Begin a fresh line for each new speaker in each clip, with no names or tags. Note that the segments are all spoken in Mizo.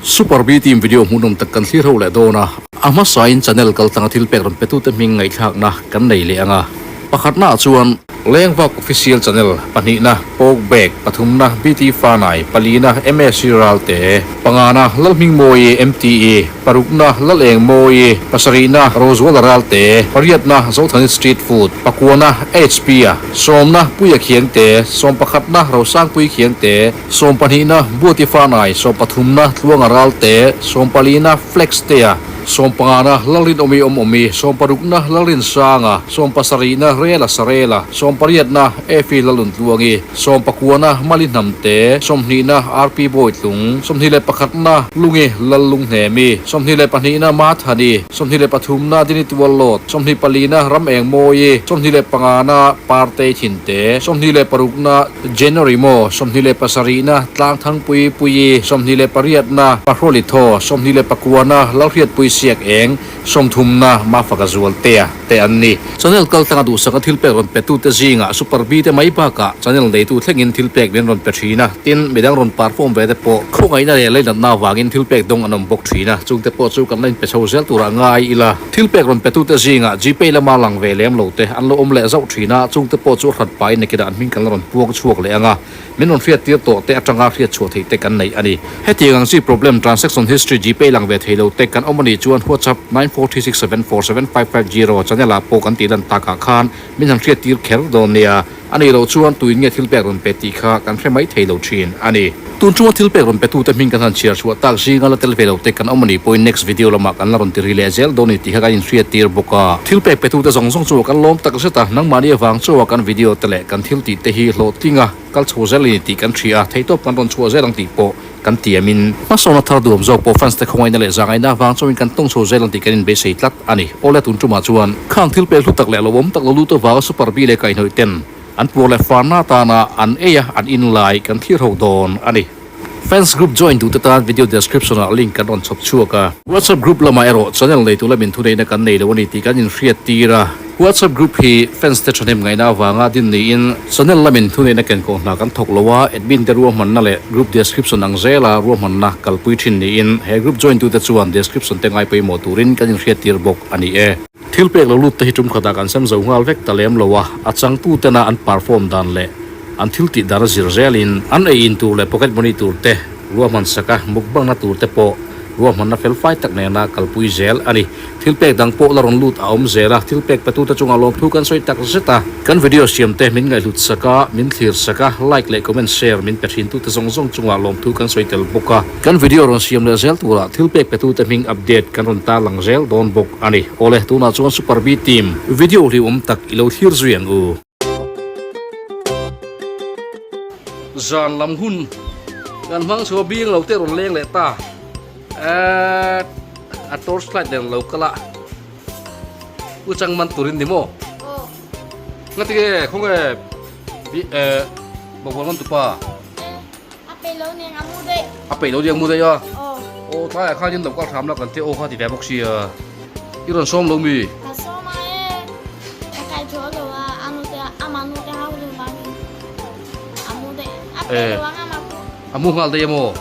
Super B team video hmuhnawm tak kan thlir ho leh dawn a, a hmasain channel kaltlanga thil pek rawn petute hming ngaihthlakna kan nei leh ang a. Pakhatnaah chuan Lengvak Official Channel, pahnihna Poke Bag, pathumna BT Fanai, palina MSC Ralte, pangana Lalhmingmawi MTE, parukna Lalengmawi, pasarihna Rozuala Ralte, pariatna Zothani Street Food, pakuana HP-a, sawmna Puia Khiangte, sawmpakhatna Rosangpui Khiangte, Sawmpahnihna, Buati Fanai, sawmpathumna, Tluanga Ralte, sawmpalina, Flex Tea, sawmpangana, Lalrinawmi Awmawmi, sawmparukna, Lalrinsanga, sawmpasarihna, Rela Sarela, sawmpariatna, Efi Laluntluangi, sawmpakuana, Mali Hnamte, sawmhnihna, RP Bawitlung, 21na, Lungi Lallunghnemi, 22na, Mathani, 23na, Dini Tuallawt, 24na, Ramengmawi, 25na, Partei Thinte, 26na, January maw, 27na, Tlangthangpui Puii, 28na, Pahrawli Thaw, 29na, Lalhriatpui Siak Eng, 30na, Mafaka Zualtea te an ni. Channel kaltlanga duhsaka thil pek rawn petute zingah Super B te mai bakah channel neitu thlengin thil pek min rawn pe thin a, tin, midang rawn perform ve te pawh khawngaihna leh leinatna avangin thil pek dawng an awm bawk thin a, chungte pawh chu kan la inpe chho zel turah ngai ila. Thil pek rawn petute zingah Gpay lama lang ve lem lo te an lo awm leh zauh thin a, chungte pawh chu a hrat pahin nakinah an hming kan la rawn puang chhuak leh ang a, min rawn hriattir tawh te atanga hriat chhuah theih te kan nei a ni. Hetiang ang chi problem transaction history Gpay lang ve thei lo te kan awm a nih chuan WhatsApp 9436747550 channel ah pawh kan tih lan takah khan min han hriattir kher dawn nia. A nih loh chuan tuin nge thil pek rawn pe tih kha kan hre mai thei lo thin a ni. Tun chunga thil pek rawn petute hming kan han chhiar chhuah tak zinga la tel ve lo te kan awm a nih pawhin next video lamah kan la rawn ti ri leh zel dawn a ni tih kha kan inhriat tir bawk a. Thil pek petute zawng zawng chu kan lawm tak zet a, nangmahni avang chawa kan video te leh kan thil tih te hi hlawhtling a kal chho zel a ni tih kan hria a, theihtawp kan rawn chhuah zel ang tih pawh Kan tiamin hmasawn a thar duam zawk pawh fans te khawngaihna leh zahngaihna avang chauhin kan tawng chho zel ang tih kan inbeisei tlat a ni. Awle tun tumah chuan khang thil pek hlu tak leh lo awm tak lo lut avanga Super B leh kaihhnawih ten an puar leh farna atana an ei a an in lai kan thlir ho dawn a ni. Fans group join duhte tan video description ah link kan rawn chhawp chhuak a. WhatsApp group lamah erawh channel neitu lamin thuneihna kan nei lo a ni tih kan inhriat tir a. WhatsApp group hi fans te thahnem ngaihna avanga din niin channel lamin thuneihna kenkawh hna kan thawk lo a, admin te ruahmanna leh group description ang zela ruahmanna kalpui thin niin he group join tute chuan description te ngai pawimawh turin kan inhriattir bawk a ni e. Thil pek lo lut te hi tum khatah kan sem zo nghal vek ta lem lo a, a changtutena an perform dan leh an thil tih dan a zir zelin an ei in tur leh pocket money tur te ruahman sak a, mukbangna tur te pawh ruahmanna felfai tak nena kalpui zel a ni. Thil pek dang pawh la rawn lut a awm zel a, thil pek petute chungah lawmthu kan sawi tak zet a. Kan video siam te min ngaihhlut sak a, min thlir sak a, like leh comment share min pe thin tute zawng zawng chungah lawmthu kan sawi tel bawk a. Kan video rawn siam leh zel turah thil pek petute hming update kan rawn tarlang zel dawn bawk a ni. Awle, tunah chuan Super B Team video hlimawm tak i lo thlir zui ang u. Zan lam hun kan hmang chhuah bing lo te rawn leng leh ta. Eeeet a torch light nen lo kal a u chang man turin ni maw nga tinge khawnge bi eh bawkbawn man tupa
a peih lo niang a mu daih
a peih lo niang mu daih a aw tlaiah khan in lo kal hram la kan te aw kha ti ve bawk sia i rawn sawm lo mi
ka sawm a e ka kai tho lo a a nu te ama nu te hau lu vangin a mu daih a peih lo ang ama pawh
A mu nghal daih emaw?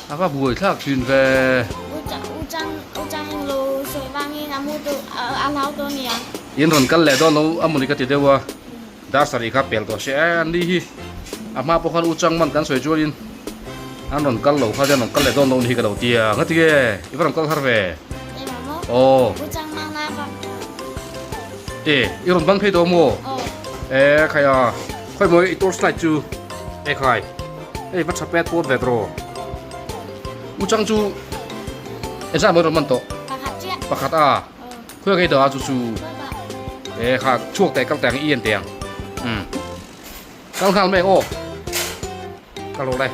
A va buai thlak thin ve. In rawn kal leh dawn lo a mawni ka ti deuh a, dar sarih kha pel tawh se e an ni hi. A hma pawh khan u chang man kan sawi chuanin an rawn kal lo kha chuan rawn kal leh dawn lo ni hi ka lo ti a, ngati nge i va rawn kal har ve? Aw. E i rawn bang phei tawh maw? E khai a, khawi maw i torch light chu e khai. Hei va tha pet pawt ve tawh u chang chu engzah mawi rawn man tawh pakhat a khawi ngei tawh a chu chu e kha chhuak teh kal teh ang i en teh ang um kal nghal mai ang aw kal rawh le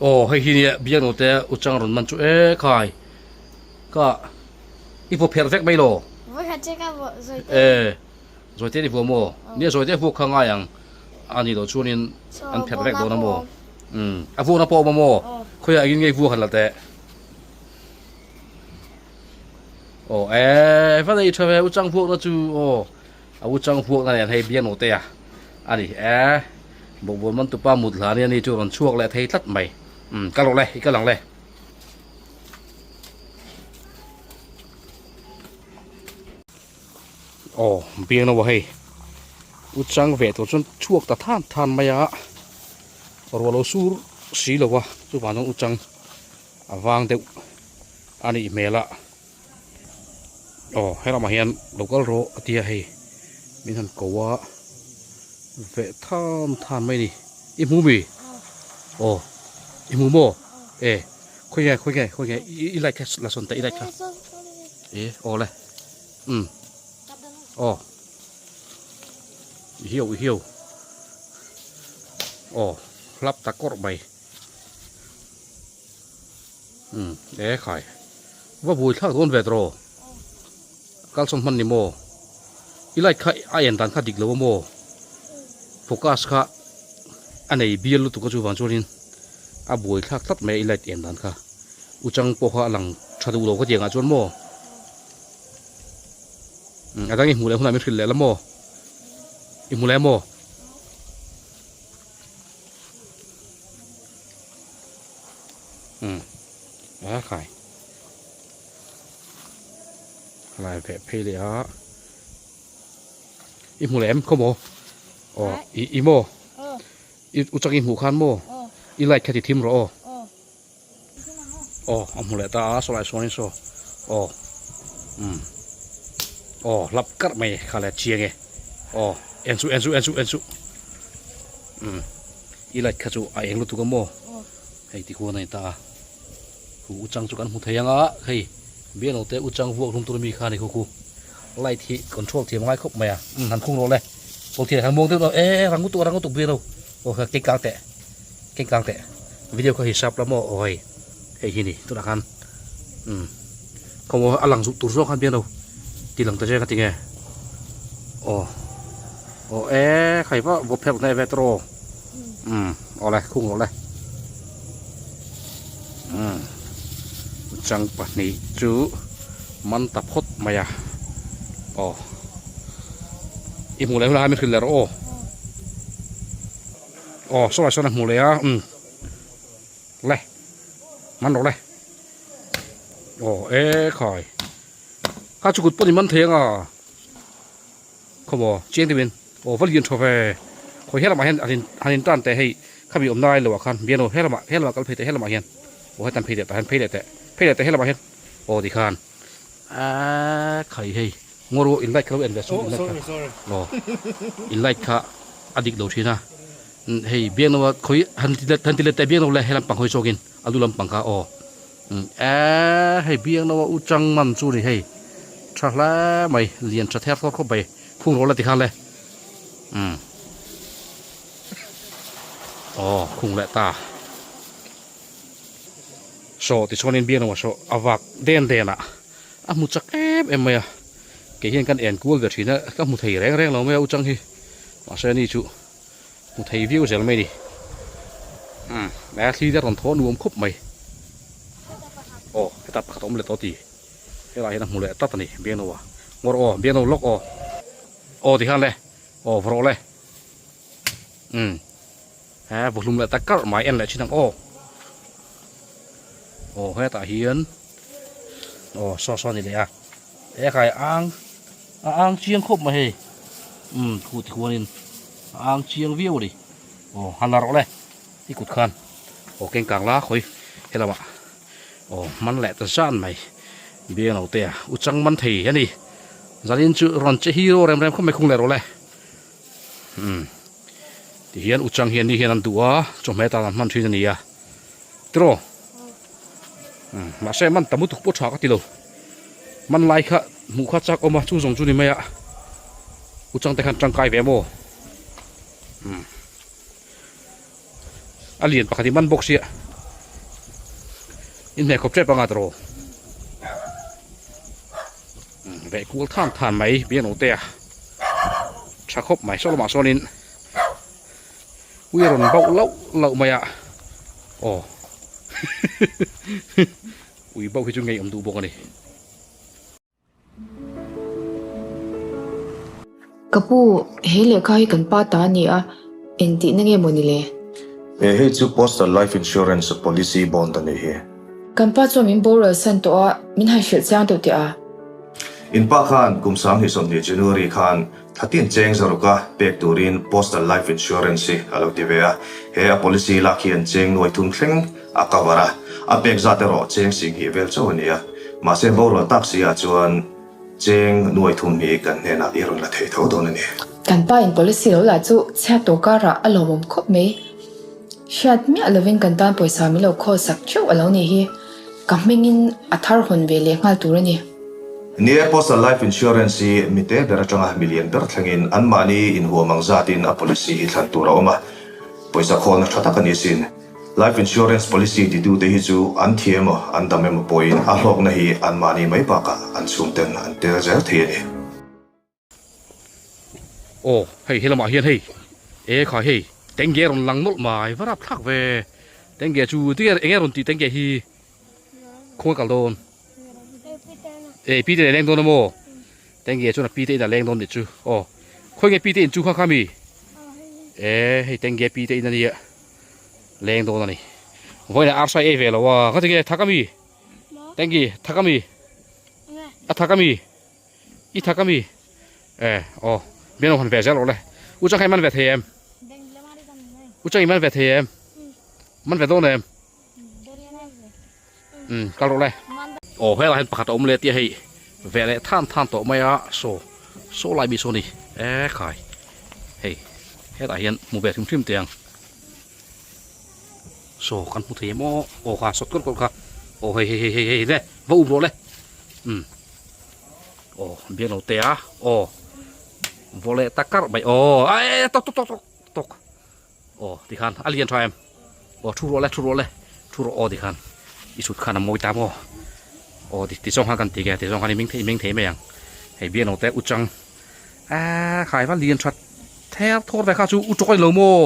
aw hei hi nia biak no te u chang rawn man chu e khai ka i vaw pherh vek mai lo e. Zawite ni vuah maw? Nia zawite vuak kha ngai ang a nih loh chuanin an pherh vek dawn a maw? Umm a vuakna pawh a awm a maw? Khawiah engin nge i vuak han la teh? Aw e va nei tha ve u chang vuakna chu aw a u chang vuakna nen hei biak note a a ni e. Bawkbawn man tupa mut hlan hi ani chu rawn chhuak leh thei tlat mai. Umm kal rawh le, i kal ang le. Aw biang no a hei u chang ve tur chuan chhuak ta than than mai a ruah lo sur si lo a chuvang chuan u chang a vang deuh a nih hmel a aw helamah hian lo kal rawh a tia hei min han ko a ve than than mai a ni i hmu mi aw i hmu maw e khawi nge khawi nge khawi nge i light kha la sawn teh i light kha e aw le umm aw i hiau i hiau aw hlap ta kawrh mai umm e khai va bui thlak dawn ve tawh kal sawn hman ni maw i light kha a en dan kha dik lo a maw focus kha a nei bial lutuk a chuvang chuanin a buai thlak tlat mai a i light en dan kha u chang pawh kha a lang tha duh lo ka tiang ah chuan maw a dang i hmuh leh hunah min hrilh leh la maw i hmu leh maw. Umm a khai lai ve phei leh a i hmu leh em khaw maw aw i i maw i u chak i hmuh khan maw i light kha ti thim rawh aw aw a hmu leh ta a saw lai sawn in saw aw umm aw hlap karh mai kha le chiang e aw en chu en chu en chu en chu umm i light kha chu a eng lutuk a maw hei ti khuan a ni ta a khu u chang chu kan hmu thei ang a hei bialo te u chang vuak hlum tur ami kha a ni khu khu light hi control thiam ngai khawp mai a umm han khung rawh le kawlthir han muang deuh deuh e rang lutuk rang lutuk bialo aw kha keng kang teh keng kang teh video kha hisap la maw aw hei hei hi ni tunah khan umm khaw a lang zuk tur zawk khan bialo ti lang ta che ka ti nge aw aw e khai va vaw pherh hneh ve tawh aw umm aw le khung rawh le umm chang pahnih chu man ta phawt mai a aw i hmuh leh hunah khan min hrilh leh rawh aw aw sawlai sawn a hmuh leh a umm le man rawh le aw e khai kha chu kut pawh ni man thei anga khaw maw chiang deuhin aw va lian tha ve khawi helamah hian an in an in tan teh hei khami awm nai loah khan bian aw helamah helamah kal phei teh helamah hian aw hetan phei leh tah hian phei leh teh phei leh teh helamah hian aw tikhan aaa khai hei ngaw ru in light kha lo en ve suh in light kha aw in light kha a dik lo thin a hei biang lo a khawi han ti han ti let teh biang lo le helam pang hawi zawkin a lu lampang kha aw. Eee hei biang lo a u chang man chu ni hei tha hle mai lian tha ther thawr khawp mai khung rawh la ti khan le umm aw khung leh ta saw ti chuan in biang lo a saw a vak den den ah a hmu chak em em mai a kei hian kan en kual ve thin a ka hmu thei reng reng lo mai a u chang hi mahse ani chu hmu thei viau zel mai a ni umm a thli te a rawn thaw nuam khawp mai aw hetah pakhat a awm leh tawh ti helaiah hian a hmu leh tlat a ni biangno a ngawr aw biangno lawk aw aw ti khan le aw va rawh le umm he vawhlum leh ta karh mai en leh thin ang aw aw hetah hian aw saw saw a ni leh a hekai ang A ang chiang khawp mai hei umm thu ti khuanin a ang chiang viau a ni aw han la rawh le i kut khan aw keng kang la khawi helamah aw man leh ta zan mai biang lo te a u chang man thei a ni zanin chu rawn che hero rem rem khawp mai khung leh rawh le umm ti hian u chang hian ni hian an duh a chawhmeh tan an hman thin a ni a tiraw umm mahse man tam lutuk pawh tha ka ti lo man lai kha hmuh kha chak awm a chu zawng chu ni mai a u changte khan tangkai ve maw umm a lian pakhat hi man bawk sia inhmeh khawp tep anga tiraw umm veh kual than than mai biang te a tha khawp mai saw lamah sawnin. Ui a rawn bauh lauh lauh mai a, aw ui bauh hi chu ngeiawm duh bawk a ni.
Ka pu, he lehkha hi kan pa ta a ni a. Engtihna nge maw ni le?
E hei chu Postal Life Insurance Policy Bond a nih hi.
Kan pa chuan min boral san tawh a, min han hrilh chiang deuh teh a.
In pa khan kum 2020 January khan Thatin cheng zaruka pek turin Postal Life Insurance hi a lo ti ve a, he a policy lak hian cheng nuai thum thleng a cover a, a pek zat erawh cheng singhnih vel chauh a ni a, mahse borual tak si ah chuan cheng nuai thum hi kan hnenah i rawn la thei tho dawn a ni.
Kan pa in policy lo lah chu chhiat tawh karah a lawmawm khawp mai. Hriat miah lovin kan tan pawisa min lo khawl sak theuh a lo nih hi. Ka hmingin a thar hawn ve leh nghal tur a ni.
Ni e, Postal Life Insurance hi mite ber atanga milian ber thlengin anmahni inhuam ang zatin a policy hi thlan tur a awm a, pawisa khawlna tha tak a ni sin. Life Insurance policy titute hi chu an thi emaw an dam emaw pawhin a hlawkna hi anmahni mai bakah an chhungten an tel zel thei a ni.
Aw hei helamah hian hei e kha hei tenge rawn lang nawlh mai va rap thlak ve tenge chu tinge enge rawn tih tenge hi khawnge kal dawn e pi te leng dawn amaw tenge chuan a pi te in a leng dawn nih chu aw khawnge pi te in chu kha kha mi e hei tenge pi te in ania leng dawn ani vawiin ah arsa ei ve lo a ka tinge thak ami tenge thak ami a thak ami. I thak ami? E, aw, bian han ve zel rawh le. U chang kha i man ve thei em? U chang i man ve thei em? Man ve dawn em? Um, kal rawh le. Aw, helai hian pakhat a awm leh tia hei ve leh than than tawh mai a, saw, saw lai mi saw ni. E khai, hei, hetah hian hmu ve hrim hrim teh ang. Saw kan hmu thei em aw, aw kha sawt kawlh kawlh kha. Aw hei hei hei hei hei le, va um rawh le. Um. Aw biak lo te a aw vaw leh ta karh mai aw ai tawk tawk tawk tawk tawk aw tikhan a lian tha em aw thu rawh le thu rawh le thu rawh aw tikhan i chhut khan a mawi ta maw aw ti ti zawng khan kan ti nge ti zawng khan i meng thei i meng thei mai ang hei biak lo te u chang a khai va lian that ther thawr ve kha chu u tawk a ni lo maw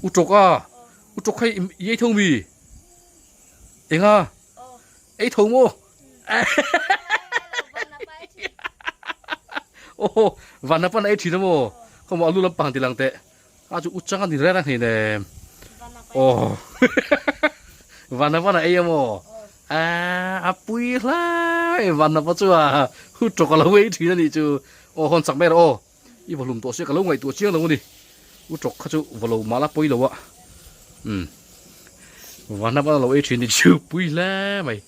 u tawk a u tawk kha i ei tho mi enga Ei tho maw? Aw, van apan ei thin amaw? Khawmaw alu lampang ti lang teh. A chu uchang a ni reng a hnin em. Aw, van apan a ei amaw? A pui hlai van apa chu a hu tawk a lo ei thin a nih chu. Aw, hawn chak mai rawh aw. I va hlum tawh sia ka lo ngaihtuah chiang lo a ni. U tawk kha chu va lo mah la pawi lo a. Umm. Vanhnap a lo ei thin ni chu pui hle mai.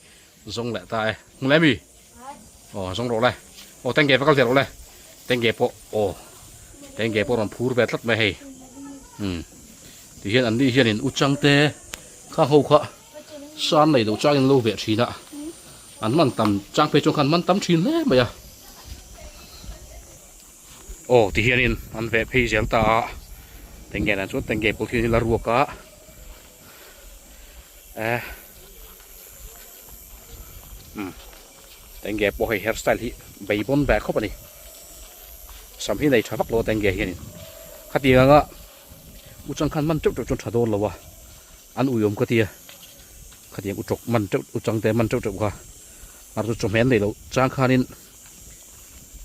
Zawng leh ta e. Hmu le mi? Aw zawng rawh le. Aw tenge va kal ve rawh le. Tenge pawh aw. Tenge pawh rawn phur ve tlat mai hei. Umm. Tihian an ni hianin u changte kha ho kha san nei lo changin lo veh thin a. An man tam chang phei chuan khan man tam thin hle mai a. Aw ti hianin an veh phei zel ta a tenge nen chuan tenge pawh hi la ruak a eh um tenge pawh hei hair style hi bei bawn ve khawp a ni sam hi nei tha vak lo a tenge hianin khatiang anga u chang khan man teuh teuh chuan tha dawn lo a an uiawm ka tia khatiang u tawk man teuh u changte man teuh teuh kha mar chu chawhmeh an nei loh chang khanin.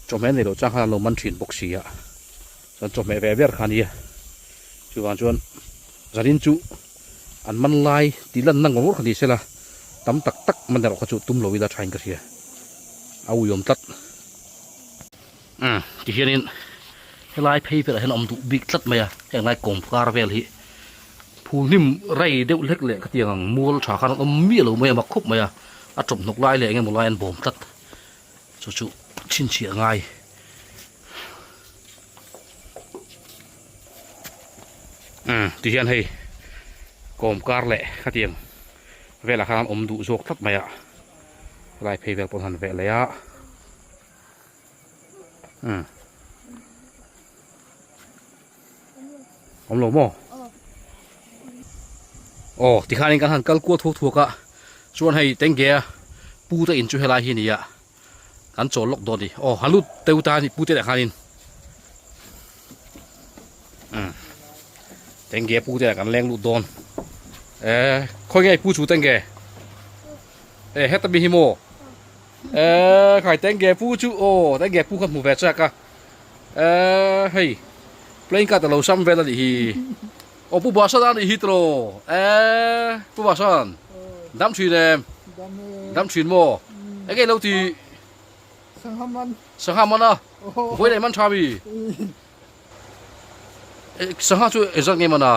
Chawhmeh nei loh chang khan an lo man thin bawk si a, chuan chawhmeh ve ber kha a nia. Chuvang chuan zanin chu an man lai tih lanna ngawr ngawr kha ni sela, tam tak tak man erawh kha chu tum lo ila thain ka hria, a uiawm tlat. Umm tihianin helai phei velah hian a awm duh bik tlat mai a, heng lai kawngkar vel hi phul hnim rei deuh hlek leh khatiang ang mual tha khan an awm miah lo mai a, mak khawp mai a, a tawmhnawk lai leh eng emaw lai an bawm tlat. Chu chu chhinchhiah ngai. Umm ti hian hei kawm kar leh khatiang velah khan awm duh zawk tlat mai a helai phei vel pawh han veh leh a umm awm lo maw aw tikhanin kan han kal kual thuak thuak a chuan hei tenge pu te in chu helai hi a ni a kan chawl lawk dawn a ni aw han lut teu ta a ni pu te leh khanin umm tenge pu te lah kan leng lut dawn e khawi nge pu chu tenge e heta mi hi maw e khai tenge pu chu aw tenge pu kha hmu ve chak a. Eee hei Playing card a lo sam vel a nih hi. Aw Pu Basan a nih hi tiraw? Eee Pu Basan dam thin em? Dam thin maw? Enge ilo ti?
Sangha man.
Sangha man a? Vawi leh man tha mi? Sangha chu engzat nge man a?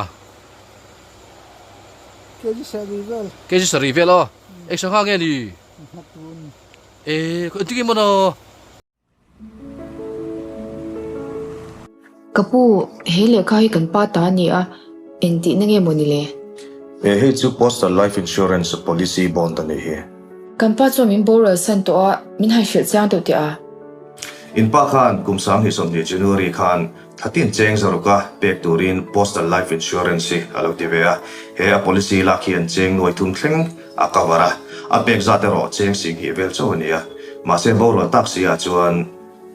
Kg sarih vel.
Kg sarih vel a? Eng sangha nge ni? Eee engtin nge man a?
Ka pu, he lehkha hi kan pa ta a ni a, engtihna nge maw ni le?
He hei chu Postal Life Insurance Policy Bond a nih hi.
Kan pa chuan min boral san tawh a, min han hrilh chiang deuh teh a.
In pa khan kum 2020 January khan thlatin cheng zaruka pek turin Postal Life Insurance hi a lo ti ve a. He a policy lak hian cheng nuai thum thleng a cover a, a pek zat erawh cheng singhnih vel chauh a ni a. Mahse borual tak si ah chuan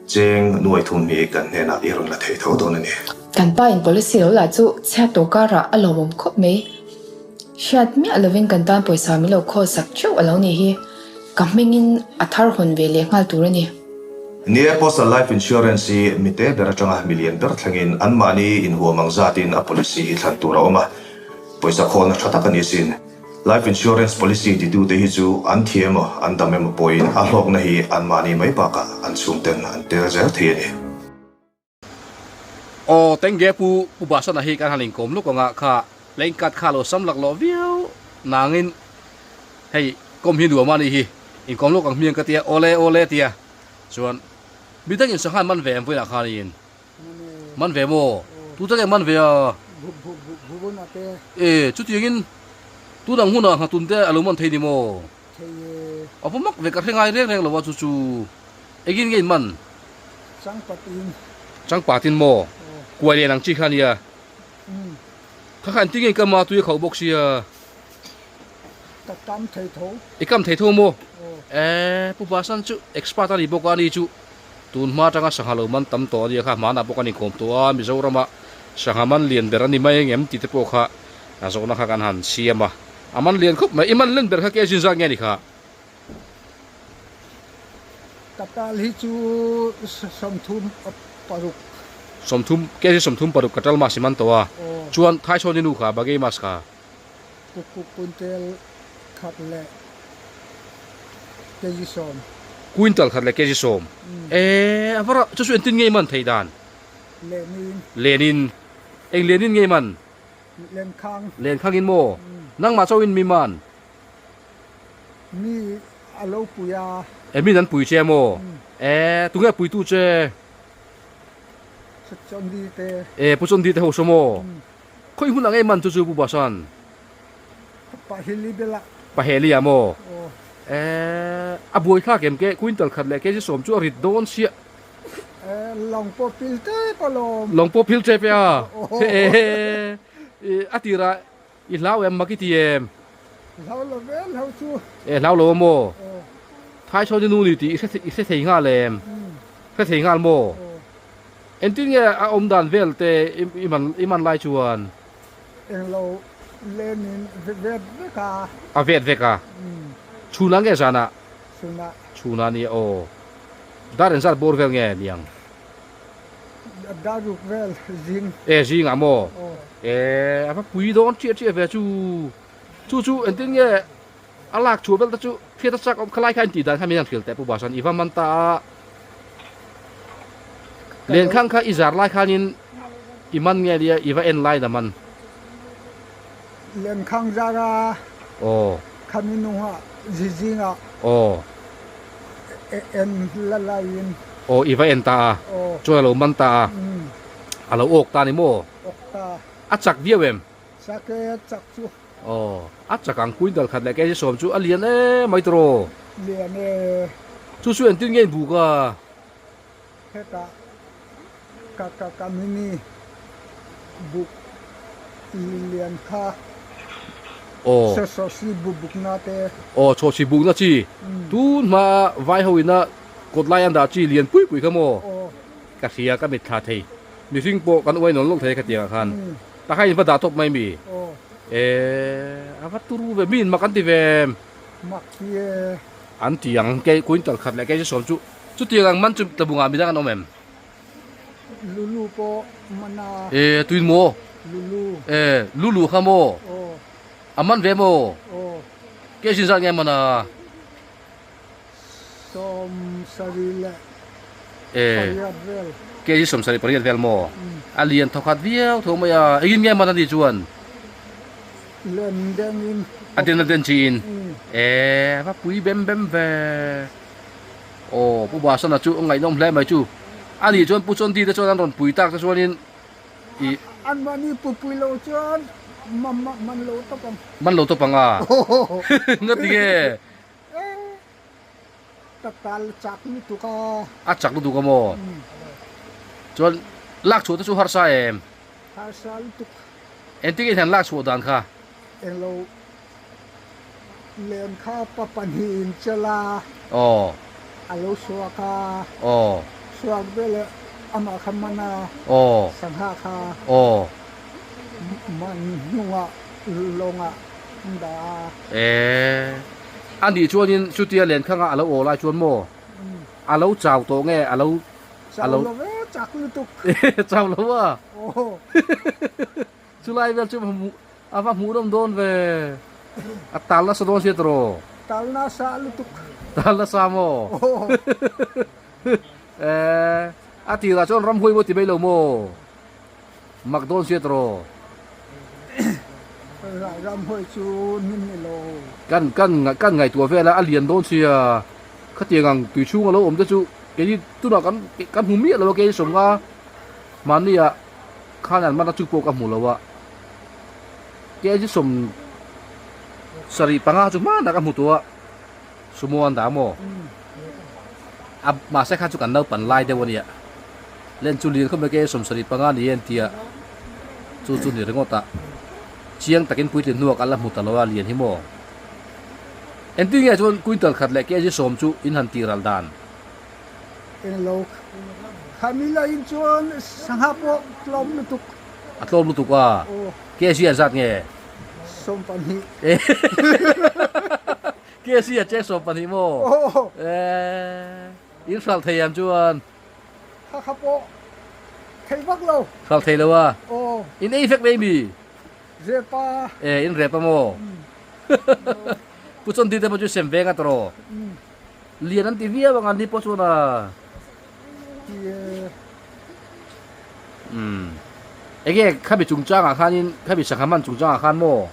cheng nuai thum hi kan hnenah i rawn la thei tho dawn a ni.
Kan pa in policy lo lah chu chhiat tawh karah a lawmawm khawp mai. Hriat miah lovin kan tan pawisa min lo khawl sak theuh a lo nih hi. Ka hmingin a thar hawn ve leh nghal tur a ni.
Ni e, Postal Life Insurance hi mite ber atanga milian ber thlengin anmahni inhuam ang zatin a policy hi thlan tur a awm a, pawisa khawlna tha tak a ni asin. Life insurance policy titute hi chu an thi emaw an dam emaw pawhin a hlawkna hi anmahni mai bakah an chhungten an tel zel thei a ni.
Aw tengge pu Pu Basana hi kan han inkawm lawk anga kha playing card kha lo sam lak lawh viau nangin hei kawm hi nuam a nih hi inkawm lawk ang hmiang ka tia awle awle tia chuan midang in sangha man ve em vawiinah khanin Man ve maw? Tu tak em man ve a? E, chutiangin tu dang hunah nghatun te a lo man thei ni maw? A va mak ve ka hre ngai reng reng lo a chu chu. Engin nge in man?
Changpatin.
Changpatin maw? Kuai lian ang chi kha nia. Kha kha engtin nge in kam a tui a khauh bawk sia?
Ka kam thei tho.
I kam thei tho maw? E, Pu Basan chu expert a ni bawk a ni chu. Tun hma atanga sangha lo man tam tawh a nia kha hmanah pawh kan inkawm tawh a, Mizorama sangha man lian ber a ni mai engem tih te pawh kha zawhna kha kan han siam a, a man lian khawp mai. I man len ber kha kei zin zat nge ni kha?
Ka tal hi chu 35.
30, kg 36 ka tal mas i man tawh a, chuan Thaichhawni nu kha, Bagei mas kha?
Quintal khat leh kg 10.
Quintal khat leh kg 10. Eee a var a, chu chu engtin nge i man theih dan?
Lenin.
Lenin. Eng lenin nge i man?
Lenkhang.
Lenkhangin maw? Nangmah chauhin mi man?
Mi a lo pui a.
E min an pui che maw? Eee tunge puitu che?
Pu Chondi te.
E Pu Chondi te ho saw maw? Khawi hmun ang em man chu chu Pu Basan?
Paheli bela.
Paheli ah maw? Aw. Eee a buai thlak em ke quintal khat leh kg 10 chu a rit dawn chiah.
Eee lawng pawh phil tep alawm.
Lawng pawh phil tep e a. Eee a tirah i hlau em mak i ti em?
Hlau lo ve hlau chu.
Eee hlau lo a maw? Aw. Thaichhawn i nu ni tih i hre thei nghal em? Hre thei nghal maw?
Aw.
Engtin nge a awm dan vel te i man i man lai chuan?
Englo lenin vet vek a.
A vet vek a? Chhunah nge zanah?
Chhunah.
Chhunah nia aw. Dar engzat bawr vel nge niang?
Dar ruk vel zing.
E zingah maw?
Aw.
E a va pui dawn chiah chiah ve chu. Chu chu engtin nge A lak chhuah vel te chu hriat a chak awm khalai kha intih dan kha min han hrilh teh Pu Basan i va man ta a Lenkhang kha i zar lai khanin i man nge nia i va en lai na man.
Lenkhang zar a
Aw.
Khami nunga zizing ah
Aw.
En la laiin.
Aw i va en ta a.
Aw.
Chuan a lo man ta a. A lo awk ta ni maw?
Awk ta.
A chak viau em?
Chak e a chak chu.
Aw, a chak ang quintal khat leh kg 10 chu a lian em mai tawh.
Lian e.
Chu chu engtin nge in buk a?
Hetah ka ka ka mini buk lian kha.
Aw.
Chawhsi buk bukna te.
Aw, chawhsi bukna chi. Tun hma vai ho ina kawt lai an dah chi lian pui pui kha maw?
Aw.
Ka hria ka mitthla thei. Mihring pawh kan uai nawn lawk thei khatiang ah khan. Takha in va dah tawp mai mi? Eee a va turu ve mi in mak an ti ve em?
Mak ti e.
An ti ang kei quintal khat leh kg 10 chu chutiang ang man chu tlabungah midang an awm em?
Lulu pawh man a.
E tuin maw?
Lulu.
E Lulu kha maw?
Aw.
A man ve maw?
Aw.
Kg zat nge man a?
78 leh vel.
Kg 78 vel maw? A lian thawkhat viau tho mai a, engin nge man a nih chuan?
Len dengin.
A den a den chiin? E, va pui bem bem ve. Aw, Pu Basana chu a ngaihnawm hle mai chu. A nih chuan Pu Chondi te chuan an rawn pui tak te chuanin i.
Anmahni pu pui lo chuan man lo tawp ang.
Man lo tawp ang a? Ngati nge?
Ka tal chak lutuk a.
A chak lutuk a maw? Chuan lak chhuah te chu harsa em?
Harsa lutuk.
Engtin nge hian lak chhuah dan kha?
Englo len kha pa pahnihin chelh a.
Aw.
A lo suak a.
Aw.
Suak veleh amah kha man a.
Aw.
Sangha kha.
Aw.
Man hnungah lawngah an dah a.
E. A nih chuanin chutia lenkhanga a lo aw lai chuan maw a lo chau tawh nge a lo
a lo Chau lo ve chak lutuk.
Chau lo a. Chulai vel chu a va hmuh nawm dawn ve. A tal nasa dawn sia tawh.
Tal nasa lutuk.
Tal nasa maw? E a tirah chuan ramhuai maw ti mai lo maw? Mak dawn sia tawh.
Ramhuai chu ni ni lo.
Kan kan kan ngaihtuah vel a, a lian dawn sia. Khatiang ang tui chhung a lo awm te chu keini tunah kan kan hmu miah lo a keini sawmnga mahni ah khan an man a chu pawh ka hmu lo a. Kg 75 chu hmanah ka hmu tawh a, sumo an dah maw? A mahse kha chu kan naupan lai deuh a nia. Len chu lian khawp mai kg 75 ni e an tia chu chu ni ringawt a. Chiang takin puitlin hnuah kan la hmu ta lo a lian hi maw? Engtin nge chuan quintal khat leh kg 10 chu in han tih ral dan?
Englo khami lahin chuan sangha pawh tlawm lutuk.
A tlawm lutuk a, kg a zat nge?
12.
Kg a cheng 12 maw? Eh, in hralh thei am chuan.
Kha kha pawh thei vak lo.
Hralh thei lo a? In ei vek mai mi?
Rep a.
Eh, in rep a maw? Pu Chawndi te pawh chu sem veng a tawh. Lian an ti viau ang an ni pawh chuan a. Umm. Enge khami chungchangah khanin khami sangha man chungchangah khan maw?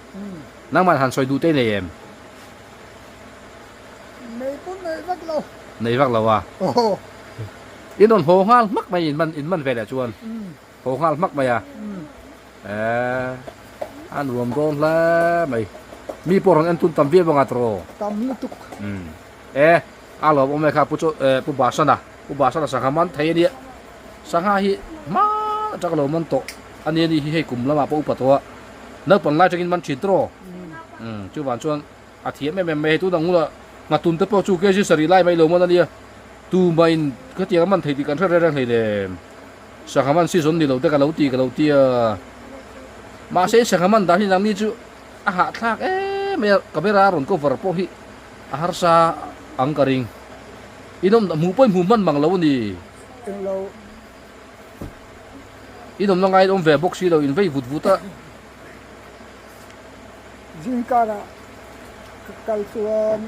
Nangman han sawi duh te nei em?
Nei pawh nei vak lo.
Nei vak lo a. In rawn haw nghal hmak mai in man in man ve leh chuan. Haw nghal hmak mai a. Eh a nuam dawn hle mai. Mi pawh rawn en tun tam viau anga tawh.
Tam lutuk.
Umm. Eh a lawm awm e kha pu chu eh pu Basana pu Basana sangha man thei ania. Sangha hi hma atang a lo man tawh ania ni hi hei kum lamah pawh upa tawh a. Naupang lai atangin man thin tawh. Umm chuvang chuan a thiam em em mai hei tunah ngula nghatun te pawh chu kg sarih lai mai lo man ania. Tumahin khatiang a man thei tih kan hre reng reng hleinem. Sangha man season ni lo te ka lo ti ka lo ti a. Mahse sangha man dan hi nangni chu a hahthlak em mai a, camera a rawn cover pawh hi a harsa ang ka ring. Inawm hmuh pawh i hmuh hman mang lo a ni.
Englo.
Inawmna ngaiin awm ve bawk si lo, in vei vut vut a.
Zingkarah ka kal chuan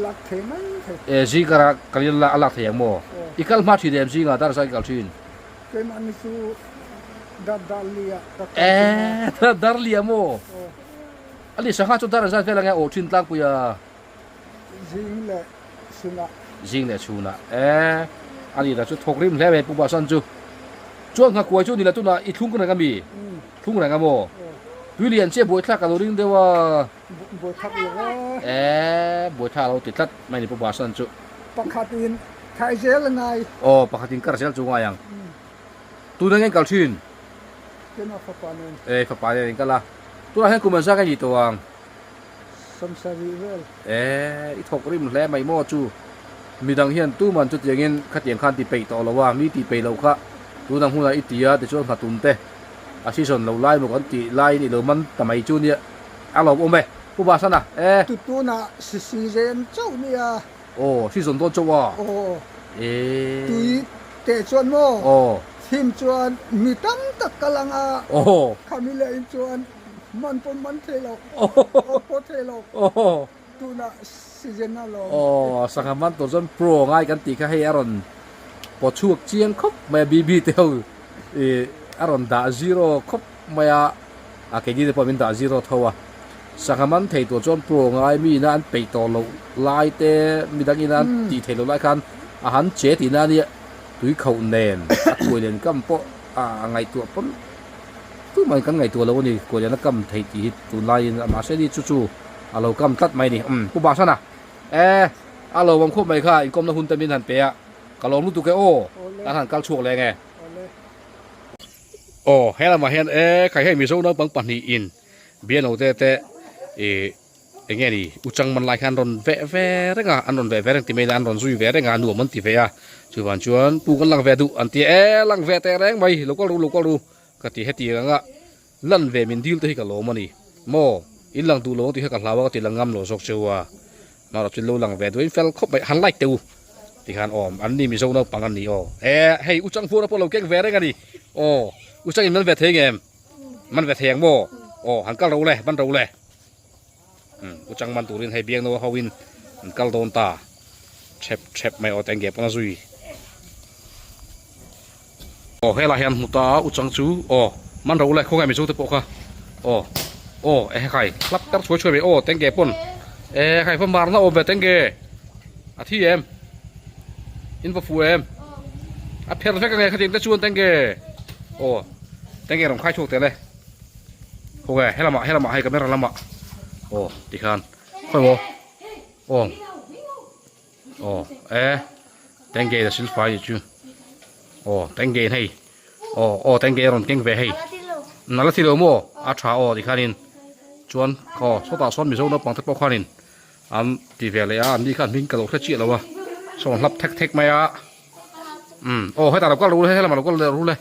lak thei mai thei.
E zingkarah kal ila a lak thei ang maw? I kal hma thin em zingah dar zai kal thin?
Keimahni chu dar dar lia ka kal thin a.
E dar lia maw? A ni sangha chu dar zat vel ange aw thin tlangpui a.
Zing leh chhunah.
Zing leh chhunah e. A ni lah chu thawk rim hle mai Pu Basan chu. Chuan nghakuai chu ni la tunah i thlung reng a mi? Thlung reng a maw? Tui lian chiah buaithlak a lo ring deuh a.
Buaithlak lo e.
E buaithlak a lo ti tlat mai ni Pu Basan chu.
Pakhatin thai zel a ngai.
Aw pakhatin kar zel chu ngai ang. Tuna nge kal thin?
Keimah fapa nen.
E fapa nen in kal a. Tunah hian kum an zak a ni tawh ang.
70 vel.
E i thawk rim hle mai maw chu. Midang hian tuman chutiangin khatiang khan ti peih tawh lo a, mi ti peih lo kha tunang hunah i ti a tichuan nghatum te a season lo lai maw kan tih laiin i lo man ta mai chu nia a lawm awm e Pu Basana e.
Tu tunah season chauh nia.
Aw season dawn chauh a.
Aw.
E.
Tui. Te chuan maw?
Aw.
Thim chuan mi tam tak kal ang a.
Aw.
Khami leh in chuan man pawh man thei lo, awk pawh thei lo.
Aw.
Tunah season a lawm.
Aw, sangha man tur chuan pro ngai kan tih kha hei a rawn paw chhuak chiang khawp mai a, BB te ho ih a rawn dah zero khawp mai a, a keini te pawh min dah zero tho a. Sangha man thei tur chuan pro ngai mi ina an peih tawh loh lai te, midang ina an tih theih loh lai khan a han che tihna a nia, tui khauh nen a kuai len kam pawh a ngaihtuah pawn tumah in kan ngaihtuah lo a ni, kuai len a kam theih tih hi tunlaiin mahse ni chu chu a lo kam tlat mai a ni. Umm Pu Bahsana e a lo awm khawp mai kha inkawmna hun te min han pe a, ka lawm lutuk e aw, kan han kal chhuak leng e. Aw he lamah hian e khai hei Mizo naupang pahnihin Biano te te ih eng nge ni Uchang man lai khan an rawn veh ve reng a, an rawn veh ve reng ti mai ila an rawn zui ve reng a nuam an ti ve a, chuvang chuan pu kan lang ve duh an ti a, e lang ve teh reng mai lo kal ru lo kal ru ka ti heti ang a. Lan ve min dil te hi ka lawm a ni. Maw? In lang duh lo ang tih kha ka hlau a ka ti lang ngam lo zawk cheu a. Mahrawh chu lo lang ve duh in fel khawp mai, han like teh u ti khan awm an ni Mizo naupang an ni aw. E hei u Changphuara pawh lo keng ve reng a ni. Aw u Chang in man ve thei ngem? Man ve thei ang maw? Aw han kal ro le, man ro le. Umm u Chang man turin hei Biangnoa ho in an kal dawn ta. Thep thep mai aw tenge pawn a zui. Aw helai hian hmu ta a u chang chu aw man ro le khawnge mizo te pawh kha aw aw e hekhai hlap tar chhuai chhuai mai aw tenge pawn e hekhai va marna awm ve tenge a thi em in va fu em a pher vek ange khatiang te chuan tenge aw tenge rawn khai chhuak tel e khawnge helamah helamah hei camera lamah aw tikhan khawi maw aw. Aw e tengge a sil fai chu aw tengge hei aw aw tengge rawn keng ve hei nala thi lo maw a tha aw tikhanin chuan aw sawtah sawn mizo naupang te pawh khanin an ti ve leh a an ni khan hming ka lo hre chiah lo a sawn hlap thek thek mai a um aw hetah lo kal ru le helamah lo kal leh ru le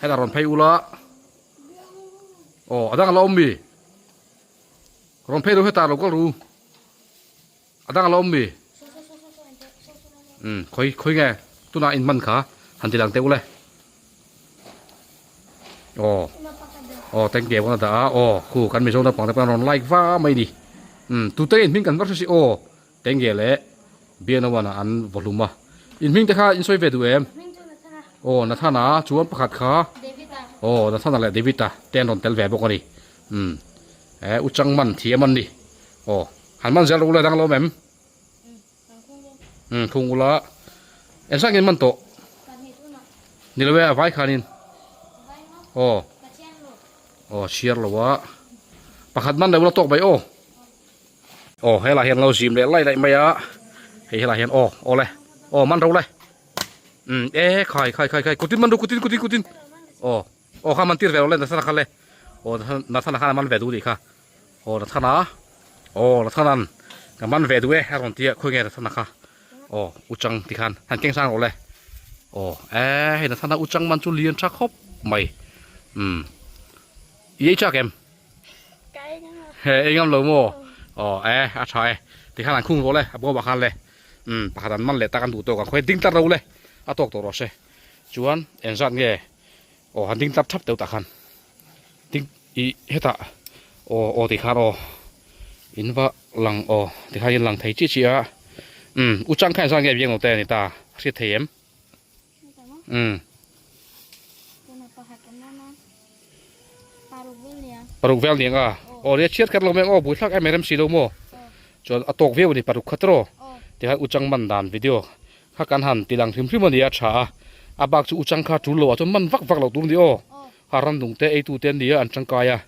hetah rawn phei ula aw a dang a la awm mi rawn phei ru hetah lo kal ru. A dang a la awm mi? Umm khawi khawi nge tunah in hman kha han ti lang teh ule. Aw aw thank you a dah a aw khu kan Mizo naupang te pawh an rawn like va mai ni. Umm tute in hming kan va hre si aw tenge leh Bianawana an vaw hlum a. In hming te kha in sawi ve duh em? Aw Nathana chuan pakhat kha aw Nathana leh David-a te an rawn tel ve bawk a ni. Umm eh u Changman thiam an ni. Aw, han man zel ru le dang lo mem. Um, khung ula. En sang in man tawh. Ni lo e, a vai khanin. Aw. Aw, chhiar lo a. Pakhat man lo ula tawk mai aw. Aw, helai hian lo zim leh lai lai mai a. Hei helai hian aw, aw le. Aw, man ro le. Um, e khai khai khai khai kutin man ru kutin kutin kutin. Aw, aw kha man tir ve lo le Nathana kha le. Aw, Nathana khan a man ve duh nih kha. Aw Nathana aw Nathanan ka man ve duh e a rawn ti a khawi nge Nathana kha aw u chang ti khan han keng sang rawh le aw e hei Nathana u chang man chu lian tha khawp mai umm i ei chak em he ei ngam lo maw aw e a tha e ti khan han khung rawh le a bawmah khan le umm pakhat an man leh tak an duh tawk ang khawi ding tlat ro le a tawk tawh rawh se chuan engzat nge aw han ding tlat thap deuh tah khan. Ding ih hetah aw aw tih khan aw in va lang aw ti khan in lang thei chiah chiah a umm u chang khan zan nge biang lo te a ni ta a hriat thei em umm paruk vel ni ang a aw nia chhiat khat lo mai ang aw buaithlak em em si lo maw chuan a tawk viau a ni paruk khat erawh ti khan u chang man dan video kha kan han ti lang hrim hrim a ni a tha a a bak chu u chang kha tul lo ah chuan man vak vak loh tur a ni aw. A ramnung te eitu te an ni a, an tangkai a,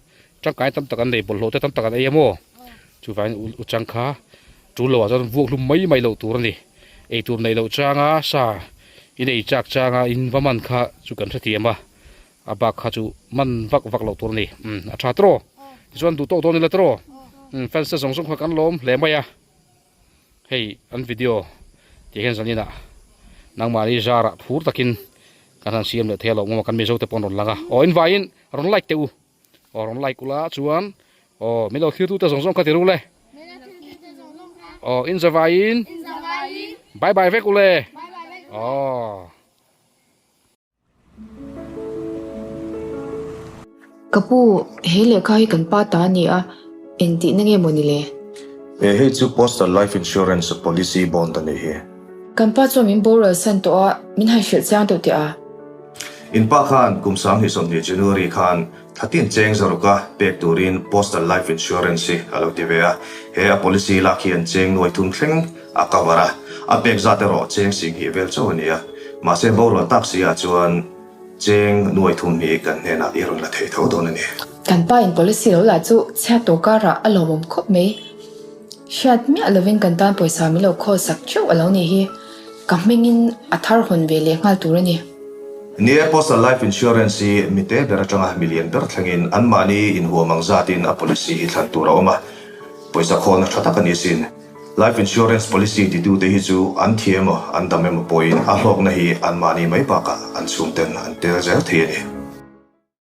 tangkai tam tak an nei, bawlhhlawh te tam tak an ei a maw? Chuvangin u chang kha tul loh ah chuan vuak hlum mai mai loh tur a ni. Eitur neih loh changa sa in ei chak changa in va man kha chu kan hrethiam a, a bak kha chu man vak vak loh tur a ni. Umm a tha tawh, tichuan duh tawk dawn ila tawh, umm fans te zawng zawng kha kan lawm hle mai a. Hei an video tih hian zanin ah nangmahni zar ah phur takin kan han siam leh thei a lo ngawm a kan mizo te pawh an rawn lang a aw in vaiin rawn like teh u aw rawn like ula chuan aw min lo thlir tu te zawng zawng kha ti ru le aw in zavaiin bye bye vek ule aw.
Ka pu, he lehkha hi kan pa ta a ni a, engtihna nge maw ni le?
E, hei chu Postal Life Insurance Policy Bond a nih hi.
Kan pa chuan min boral san tawh a, min han hrilh chiang deuh teh a.
In pa khan kum 2020 January khan Thlatin cheng zaruka pek turin Postal Life Insurance hi a lo ti ve a, he a policy lak hian cheng nuaithum thleng a cover a, a pek zat erawh cheng singhnih vel chauh a ni a, mahse borual tak si ah chuan cheng nuaithum hi kan hnenah i rawn la thei tho dawn a ni.
Kan pa in policy lo lah chu chhiat tawh karah a lawmawm khawp mai. Hriat miah lovin kan tan pawisa min lo khawl sak theuh a lo nih hi. Ka hmingin a thar hawn ve leh nghal tur a ni.
Ni e, Postal Life Insurance hi mite ber atanga milian ber thlengin anmahni inhuam ang zatin a policy hi thlan tur a awm a, pawisa khawlna tha tak a ni sin. Life Insurance policy titute hi chu an thi emaw an dam emaw pawhin a hlawkna hi anmahni mai bakah an chhungten an tel zel thei a ni.